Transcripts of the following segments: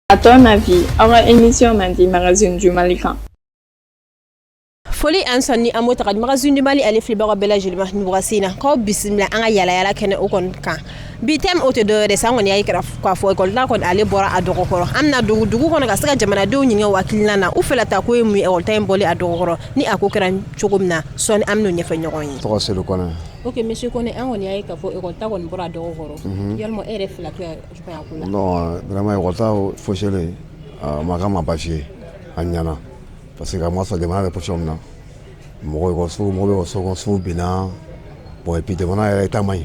À ton avis, aw ka émission mandi Magazine du Mali kan. Foli an sɔnni an b'o ta ka di Magazine du Mali ale filɛbagaw bɛɛ lajɛlen ma nin wagati in na, k'aw bisimila an ka yala yala kɛnɛ o kɔni kan. Bi thème, o tɛ dɔwɛrɛ ye sa, an kɔni y'a ye kɛra k'a fɔ ekɔli ta kɔni, ale bɔra a dɔgɔkɔrɔ. An bɛna don dugu kɔnɔ ka se ka jamanadenw ɲininka u hakilina na, u fɛla ta ko ye mun ye ekɔli ta in bɔli a dɔgɔkɔrɔ, ni a ko kɛra cogo min na. Sɔɔni an bɛn'o ɲɛfɔ ɲɔgɔn ye. Tɔgɔ Sedu Kɔnɛ. Ok, monsieur Kɔnɛ, an kɔni y'a ye k'a fɔ ekɔli ta kɔni bɔra a dɔgɔkɔrɔ. Yalima e yɛrɛ fɛla ye jumɛn ye a ko la? Non, vraiment, ekɔli ta fausselen, a ma k'a ma baasi ye, a ɲɛna, parce que a ma sɔrɔ jamana bɛ position min na, mɔgɔ ekɔliso, mɔgɔ bɛ ekɔliso kɔnɔ, so binna. Bon, et puis jamana yɛrɛ état man ɲi,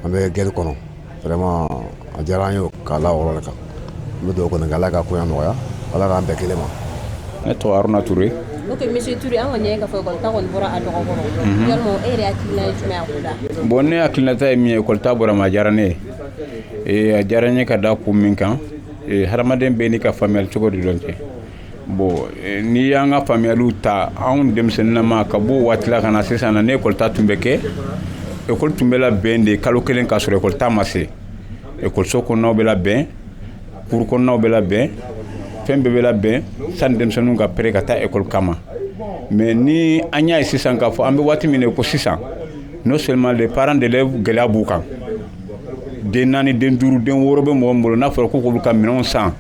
an bɛ guerre kɔnɔ. Vraiment, a diyara an ye k'a la o yɔrɔ de kan. N bɛ dugawu kɔni kɛ, Ala ka koɲa nɔgɔya, Ala k'an bɛn kelen ma. Ne tɔgɔ Haruna Ture. Ok, monsieur Touré, an kɔni y'a ye k'a fɔ ekɔli ta kɔni bɔra a dɔgɔkɔrɔ. Yalima e yɛrɛ hakilina ye jumɛn ye a ko la? Bon, ne hakilinata ye min ye, ekɔli ta bɔra ma, a diyara ne ye. A diyara n ye ka da kun min kan, hadamaden bɛɛ n'i ka faamuyali cogo de dɔn cɛ. Bon, n'i y'an ka faamuyaliw ta, anw denmisɛnninnama ka bɔ o waati la ka na sisan na, ni ekɔli ta tun bɛ kɛ, ekɔli tun bɛ labɛn de kalo kelen ka sɔrɔ ekɔli ta ma se. Ekɔliso kɔnɔnaw bɛ labɛn, cour kɔnɔnaw bɛ labɛn, fɛn bɛɛ bɛ labɛn sani denmisɛnninw ka pere ka taa ekɔli kama. Mais ni an y'a ye sisan k'a fɔ an bɛ waati min na ko sisan, non seulement les parents d'élèves, gɛlɛya b'u kan. Den naani, den duuru, den wɔɔrɔ bɛ mɔgɔ min bolo, n'a fɔra ko k'olu ka minɛnw san,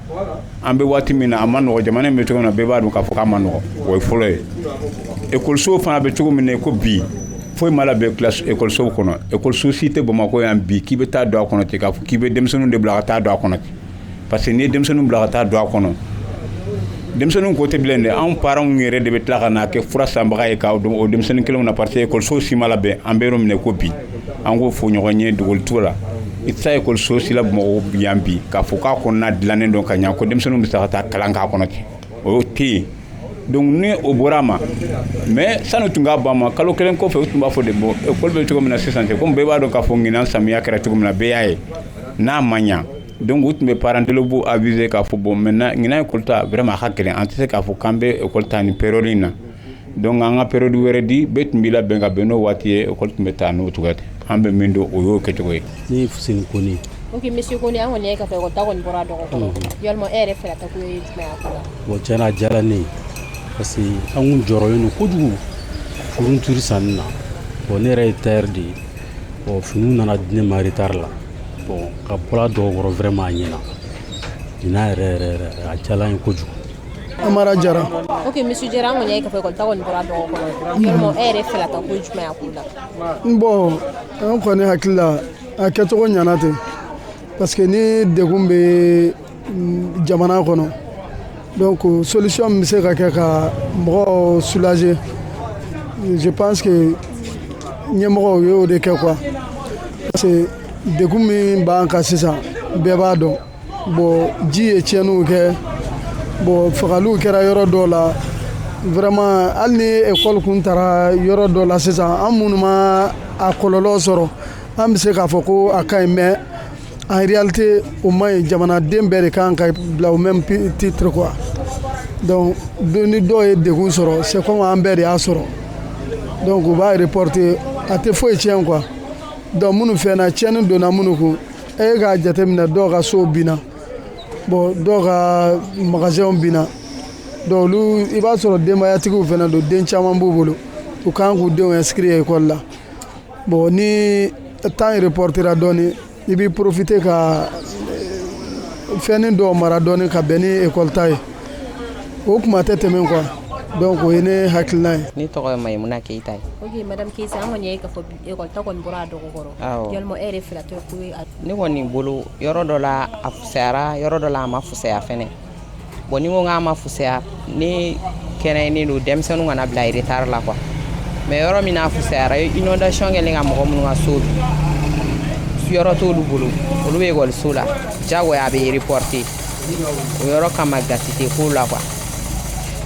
an bɛ waati min na, a ma nɔgɔ. Jamana in bɛ cogo min na, bɛɛ b'a dɔn k'a fɔ k'a ma nɔgɔ. O ye fɔlɔ ye. Ekɔliso fana bɛ cogo min na ko bi, foyi ma labɛn ekɔlisow kɔnɔ. Ekɔliso si tɛ Bamakɔ yan bi k'i bɛ taa don a kɔnɔ ten k'a fɔ k'i bɛ denmisɛnninw de bila ka taa don a kɔnɔ ten, parce que n'i ye denmisɛnninw bila ka taa don a kɔnɔ, denmisɛnninw ko tɛ bilen dɛ, anw parents yɛrɛ de bɛ tila ka n'a kɛ fura sanbaga ye k'a don o denmisɛnnin kelenw na, parce que ekɔliso si ma labɛn. An bɛ yɔrɔ min na ko bi, an k'o fɔ ɲɔgɔn ye, dogoli t'o la. I tɛ taa ekɔliso si la Bamakɔ yan bi k'a fɔ k'a kɔnɔna dilannen don ka ɲa ko denmisɛnninw bɛ se ka taa kalan k'a kɔnɔ ten, o tɛ yen. Donc ni o bɔra a ma, mais sani tun k'a ban ma, kalo kelen kɔfɛ, u tun b'a fɔ de, bon, ekɔli bɛ cogo min na sisan ten, komi bɛɛ b'a dɔn k'a fɔ ɲinan samiya kɛra cogo min na, bɛɛ y'a ye n'a ma ɲa. Donc u tun bɛ parents d'élèves aviser k'a fɔ, bon, maintenant ɲinan ekɔli ta, vraiment, a ka gɛlɛn, an tɛ se k'a fɔ k'an bɛ ekɔli ta nin période in na, donc an ka période wɛrɛ di. Bɛɛ tun b'i labɛn ka bɛn n'o waati ye, ekɔli tun bɛ taa n'o cogoya ten. An bɛ min dɔn, o y'o kɛcogo ye. Ne ye Fuseni Kone. Ok, monsieur Kone, an kɔni y'a ye k'a fɔ ekɔli ta kɔni bɔra a dɔgɔkɔrɔ. Yalima e yɛrɛ fɛla ta ko ye jumɛn ye a ko la? Bon, tiɲɛna, a diyara ne ye, parce que an kun jɔrɔlen don kojugu fourniture sanni na. Bon, ne yɛrɛ ye tailleur de ye. Bon, finiw nana di ne ma retard la. Bon, ka bɔra a dɔgɔkɔrɔ, vraiment, a ɲɛna ɲinan yɛrɛ yɛrɛ yɛrɛ, a diyara n ye kojugu. Amara Jara. Ok, monsieur Jara, an kɔni y'a ye k'a fɔ ekɔli ta kɔni bɔra a dɔgɔkɔrɔ. Yalima e yɛrɛ fɛla ta ko ye jumɛn ye a ko la? Bon, an kɔni hakili la, a kɛcogo ɲɛna ten, parce que ni degun bɛ jamana kɔnɔ, donc solution min bɛ se ka kɛ ka mɔgɔw soulager, je pense que ɲɛmɔgɔw y'o de kɛ quoi, parce que degun min b'an kan sisan, bɛɛ b'a dɔn. Bon, ji ye tiɲɛniw kɛ, bon, fagaliw kɛra yɔrɔ dɔw la. Vraiment, hali ni école kun taara yɔrɔ dɔ la sisan, an minnu ma a kɔlɔlɔ sɔrɔ, an bɛ se k'a fɔ ko a ka ɲi, mais en réalité, o man ɲi. Jamanaden bɛɛ de kan ka bila au même titre quoi. Donc ni dɔw ye degun sɔrɔ, c'est comme an bɛɛ de y'a sɔrɔ. Donc u b'a reporter, a tɛ foyi tiɲɛ quoi. Donc minnu fɛn na, tiɲɛni donna minnu kun, e k'a jateminɛ, dɔw ka so binna, bon, dɔw ka magasinw binna. Donc olu, i b'a sɔrɔ denbayatigiw fana don, den caman b'u bolo, u kan k'u denw inscrire école la. Bon, ni temps reportera dɔɔni, i b'i profiter ka fɛnnin dɔw mara dɔɔni ka bɛn ni école ta ye, o kuma tɛ tɛmɛ quoi. Donc o ye ne hakilina ye. Ne tɔgɔ ye Mayimuna Keyita ye. Ok, madame Keyita, an kɔni y'a ye k'a fɔ ekɔli ta kɔni bɔra a dɔgɔkɔrɔ. Awɔ. Yalima e yɛrɛ fɛla tɔ ko ye a? Ne kɔni bolo, yɔrɔ dɔ la a fusayara, yɔrɔ dɔ la a ma fusaya fɛnɛ. Bon, ni ko k'a ma fusaya, ne kɛnɛyalen don denmisɛnninw kana bila retard la quoi. Mais yɔrɔ min na a fusayara, inondation kɛlen ka mɔgɔ minnu ka so bin, yɔrɔ t'olu bolo, olu bɛ ekɔliso la, jagoya a bɛ reporter. O yɔrɔ kama, gasi tɛ ko la quoi,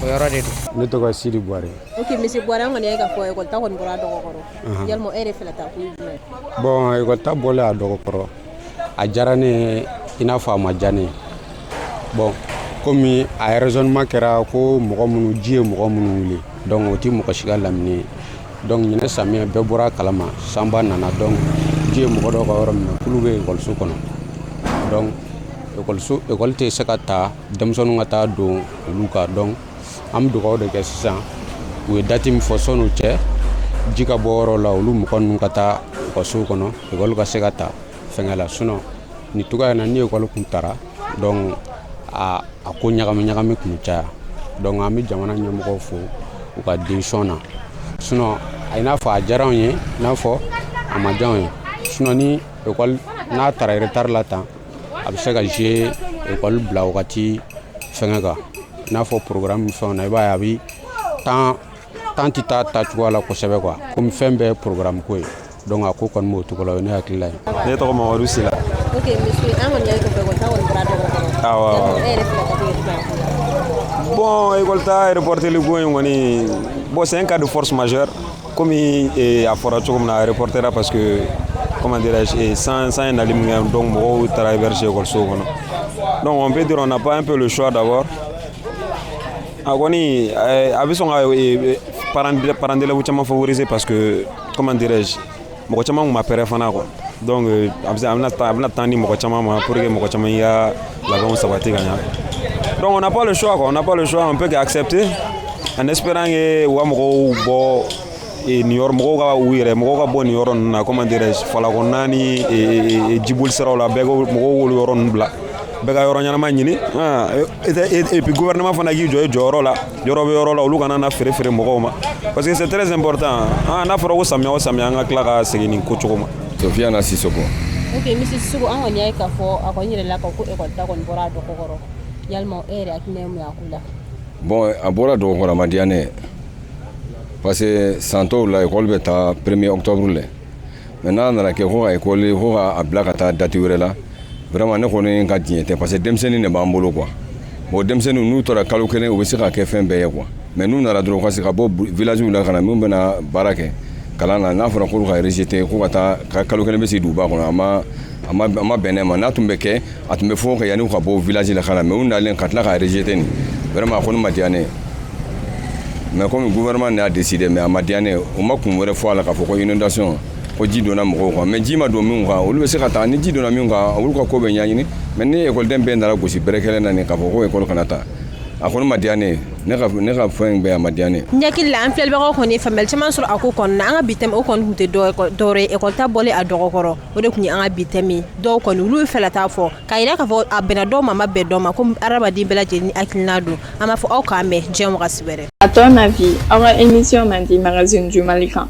o yɔrɔ de don. Ne tɔgɔ Sidi Buware. Ok, monsieur Buware, an kɔni y'a ye k'a fɔ ekɔli ta kɔni bɔra a dɔgɔkɔrɔ. Yalima e yɛrɛ fɛla ta ko ye jumɛn ye? Bon, ekɔli ta bɔlen a dɔgɔkɔrɔ, a diyara ne ye i n'a fɔ a ma diya ne ye. Bon, komi a raisonnement kɛra ko mɔgɔ minnu ji ye mɔgɔ minnu wuli, donc o ti mɔgɔ si ka lamini ye. Donc ɲinɛ samiyɛ, bɛɛ bɔra a kalama, sanba nana, donc ji ye mɔgɔ dɔw ka yɔrɔ minɛ, k'olu bɛ ekɔliso kɔnɔ, donc Ekɔliso, ekɔli tɛ se ka ta denmisɛnninw ka taa don olu kan. Donc an bɛ dugawu de kɛ sisan, u ye date min fɔ, sɔn'o cɛ ji ka bɔ yɔrɔ la, olu mɔgɔ ninnu ka taa u ka so kɔnɔ, ekɔli ka se ka ta fɛnkɛ la. Sinon nin cogoya in na, ni ekɔli kun tara, donc a ko ɲagami ɲagami kun bɛ caya. Donc an bɛ jamana ɲɛmɔgɔw fo u ka décision na. Sinon i n'a fɔ a diyara anw ye, i n'a fɔ a ma diya anw ye. Sinon ni ekɔli n'a taara retard la tan, a bɛ se ka jouer ekɔli bila wagati fɛngɛ kan, i n'a fɔ programme fɛnw na. I b'a ye, a bɛ temps temps tɛ taa taacogoya la kosɛbɛ quoi, komi fɛn bɛɛ ye programme ko ye. Donc a ko kɔni b'o cogo la, o ye ne hakilila ye. Ne tɔgɔ Mamadu Sila. Ok monsieur, an kɔni y'a ye k'a fɔ ekɔli ta kɔni bɔra a dɔgɔ kɔrɔ. Awɔ. E yɛrɛ fɛ ka to jumɛn ko la? Bon, école ta reporteli ko in kɔni, bon, c'est un cas de force majeure. Komi a fɔra cogo min na, a reportera parce que, comment dirais-je, san ye nali min kɛ, donc mɔgɔw taara héberger école kɔnɔ. Donc on peut dire on n'a pas un peu le choix d'abord. A kɔni a bɛ sɔn ka parents d'élèves caman favoriser parce que, comment dirais-je, mɔgɔ caman kun ma pɛrɛ fana quoi. Donc a bɛ se a bɛna temps di mɔgɔ caman ma pour que mɔgɔ caman y'i ka labɛnw sabati ka ɲa. Donc on n'a pas le choix quoi, on n'a pas le choix, on peut qu'accepter en espérant que u ka mɔgɔw bɔ nin yɔrɔ, mɔgɔw ka u yɛrɛ, mɔgɔw ka bɔ nin yɔrɔ ninnu na, comment dirais-je, falakɔnɔna ni jiboli siraw la, bɛɛ ko mɔgɔw k'olu yɔrɔ ninnu bila, bɛɛ ka yɔrɔ ɲɛnama ɲini. Et puis gouvernement fana k'i jɔ i jɔyɔrɔ la, yɔrɔ bɛ yɔrɔ la, olu kana na feere feere mɔgɔw ma parce que c'est très important. N'a fɔra ko samiya o samiya, an ka tila ka segin nin ko cogo ma. Sofiana Sissoko. Ok monsieur Sissoko, an kɔni y'a ye k'a fɔ a kɔni yɛrɛ la ko ekɔli ta kɔni bɔra a dɔgɔ kɔrɔ. Yalima e yɛrɛ hakilina ye mun ye a ko la? Bon, a bɔra dɔgɔ kɔrɔ, a ma diya ne ye parce que san tɔw la, ekɔli bɛ taa 1er octobre le, mais n'a nana kɛ ko ka ekɔli ko ka a bila ka taa date wɛrɛ la, vraiment ne kɔni ka diɲɛ tɛ parce que denmisɛnnin de b'an bolo quoi. Bon, denmisɛnninw n'u tora kalo kelen, u bɛ se ka kɛ fɛn bɛɛ ye quoi, mais n'u nana dɔrɔn ka se ka bɔ village la ka na, min bɛna baara kɛ kalan na, n'a fɔra k'olu ka rejeter ko ka taa ka kalo kelen bɛ sigi duguba kɔnɔ, a ma bɛn ne ma. N'a tun bɛ kɛ, a tun bɛ fɔ ka yanni ka bɔ village la ka na, mais u nalen ka tila ka rejeter nin, vraiment a kɔni ma diya ne ye. Mais comme gouvernement y'a décidé, mais a ma diya ne ye. U ma kun wɛrɛ fɔ a la k'a fɔ ko inondation, ko ji donna mɔgɔw kan, mais ji ma don min kan, olu bɛ se ka taa. Ni ji donna min kan, olu ka ko bɛ ɲɛɲini. Mais ni ekɔliden bɛɛ nana gosi bɛrɛ kelen na nin k'a fɔ ko ekɔli kana taa, a kɔni ma diya ne ye. Ne ka fɛn bɛɛ, a ma diya ne ye. N hakili la, an filɛlibagaw kɔni ye faamuyali caman sɔrɔ a ko kɔnɔna. An ka bi thème o kɔni tun tɛ dɔwɛrɛ ye, ekɔli ta bɔlen a dɔgɔ kɔrɔ, o de tun ye an ka bi thème ye. Dɔw kɔni olu ye fɛla t'a fɔ k'a yira k'a fɔ a bɛnna dɔw ma, a ma bɛn dɔw ma. Komi hadamaden bɛɛ lajɛlen ni hakilina don, an b'a fɔ aw k'an bɛn diɲɛ wagati wɛrɛ. À ton avis, aw ka émission man di magazine du Mali kan.